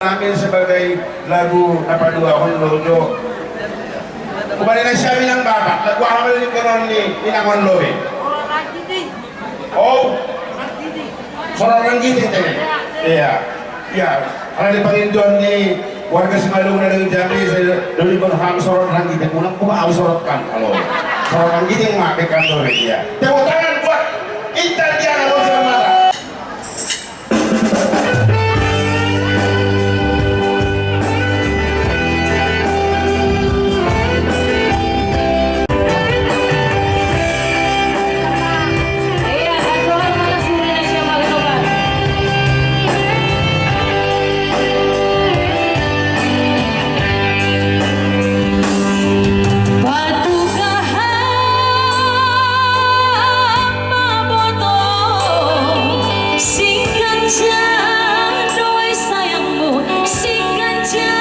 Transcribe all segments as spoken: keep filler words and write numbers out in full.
Amin sebagai lagu na paduahon do jo. Umpama na siaminang bapak, lagu aha ma do ingkonon ni inangon lobi? Oh, Sorot Ranggiting tadi. Iya. Iya, ala di pangindoan ni warga Simalungun na di Jambi, sai do ingkonon hami Sorot Ranggiting. Unang kuba au sorot kan, halo. Sorot Ranggiting ma, dekan do, iya. Tepuk tangan buat Intan Diana Muncul Mata. Patukahon ma boto, singkat ja dohot sayangmu, singkat ja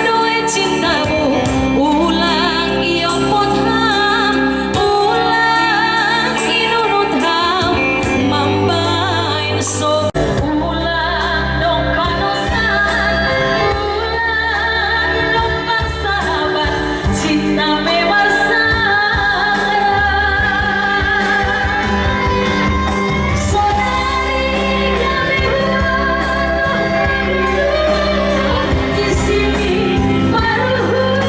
dohot cintamu, ulang iopot ham, ulang inunut ham, mambaen so. Ulang dong panosan, ulang dong parsahabat, cinta me marsalah. Saudari kami, di sini baru hati.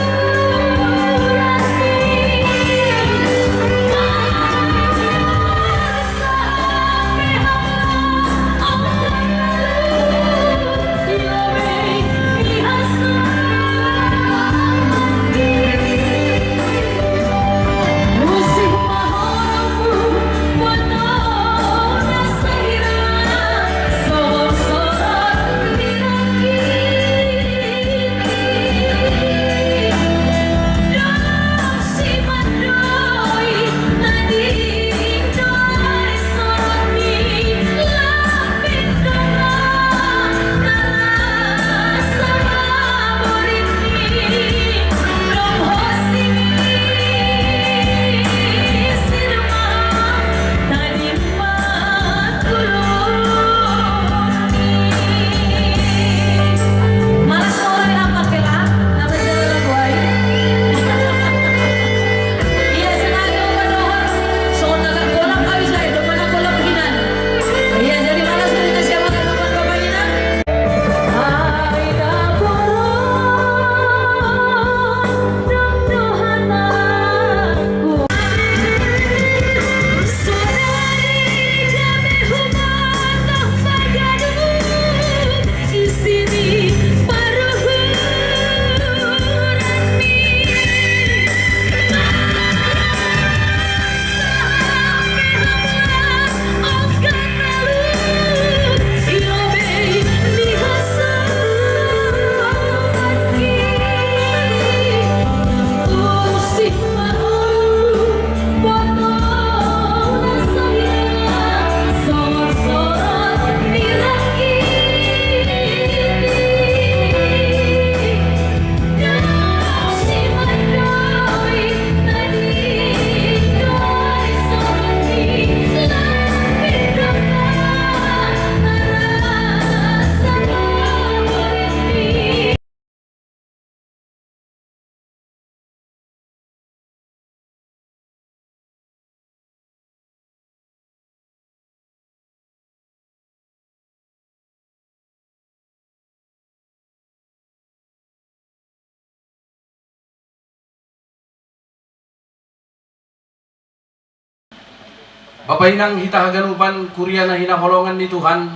Bapa inang hita haganupan kuria na hinaholongan ni Tuhan,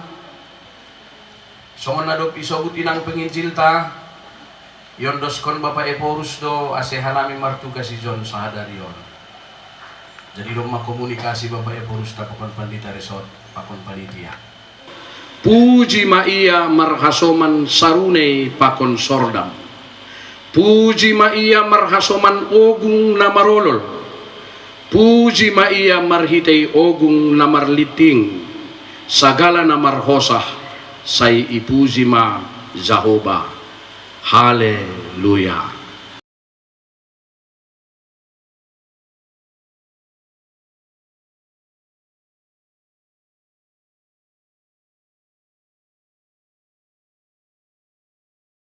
songon na dob isobut inang penginjilta, iondoskon Bapa Ephorus do ase hanami martugas ijon sahadari on. Jadi domma komunikasi Bapa Ephorus ta pakon pandita resort, pakon panitia. Puji ma Ia marhasoman sarune pakon sordam. Puji ma Ia marhasoman ogung na marolol. Puji ma Ia marhitei ogung na marlinting. Sagala na marhosah, sai ipuji ma Jahowa. Haleluya.